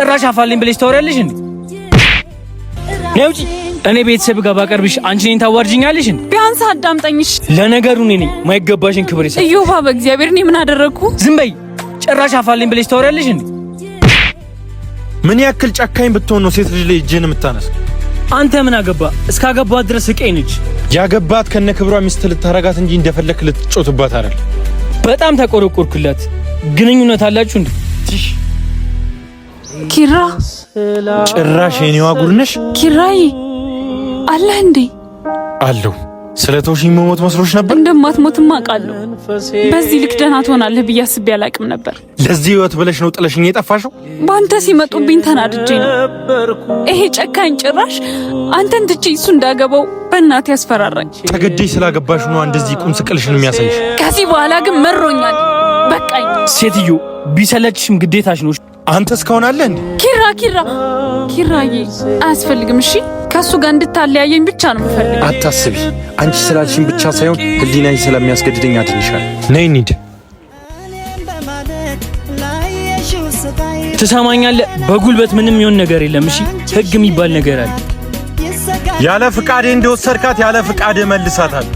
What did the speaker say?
ጭራሽ አፋልኝ ብለሽ ታወሪያለሽ እንዴ? ነይ ውጪ። እኔ ቤተሰብ ጋር ባቀርብሽ አንቺ እኔን ታዋርጂኛለሽ እንዴ? ቢያንስ አዳምጠኝሽ። ለነገሩ እኔ ነኝ ማይገባሽን ክብር ይሰጥ። እዮባ፣ በእግዚአብሔር እኔ ምን አደረግኩ? ዝም በይ። ጭራሽ አፋልኝ ብለሽ ታወሪያለሽ እንዴ? ምን ያክል ጨካኝ ብትሆን ነው ሴት ልጅ ላይ እጅህን የምታነሳ? አንተ ምን አገባ? እስካገባት ድረስ እቀኝ ነች። ያገባት ከነ ክብሯ ሚስት ልታረጋት እንጂ እንደፈለክ ልትጮትባት አይደል። በጣም ተቆረቆርኩላት። ግንኙነት አላችሁ እንዴ? ኪራ፣ ጭራሽ የኔዋ ጉድ ነሽ። ኪራይ አለህ እንዴ? አለሁ። ስለ ተውሽኝ መሞት መስሎሽ ነበር? እንደማትሞትማ አውቃለሁ። በዚህ ልክ ደህና ትሆናለህ ብዬ አስቤ አላቅም ነበር። ለዚህ ህይወት ብለሽ ነው ጥለሽኝ የጠፋሽው? በአንተ ሲመጡብኝ ተናድጄ ነው። ይሄ ጨካኝ ጭራሽ አንተን ትቼ እሱ እንዳገባው በእናቴ ያስፈራራኝ። ተገደሽ ስላገባሽ ነው እንደዚህ ቁም ስቅልሽን የሚያሳይሽ። ከዚህ በኋላ ግን መሮኛል፣ በቃኝ። ሴትዮ ቢሰለችሽም ግዴታሽ ነው። አንተ እስካሁን አለ እንዴ? ኪራ ኪራ ኪራዬ፣ አያስፈልግም። እሺ ከእሱ ጋር እንድታለያየኝ ብቻ ነው የምፈልገው። አታስቢ። አንቺ ስላልሽኝ ብቻ ሳይሆን ህሊናሽ ስለሚያስገድደኝ አድንሻለሁ። ነይ እንሂድ። ትሰማኛለህ? በጉልበት ምንም ይሆን ነገር የለም። እሺ ህግ የሚባል ነገር አለ። ያለ ፍቃዴ እንደወሰድካት ያለ ፍቃዴ መልሳታል።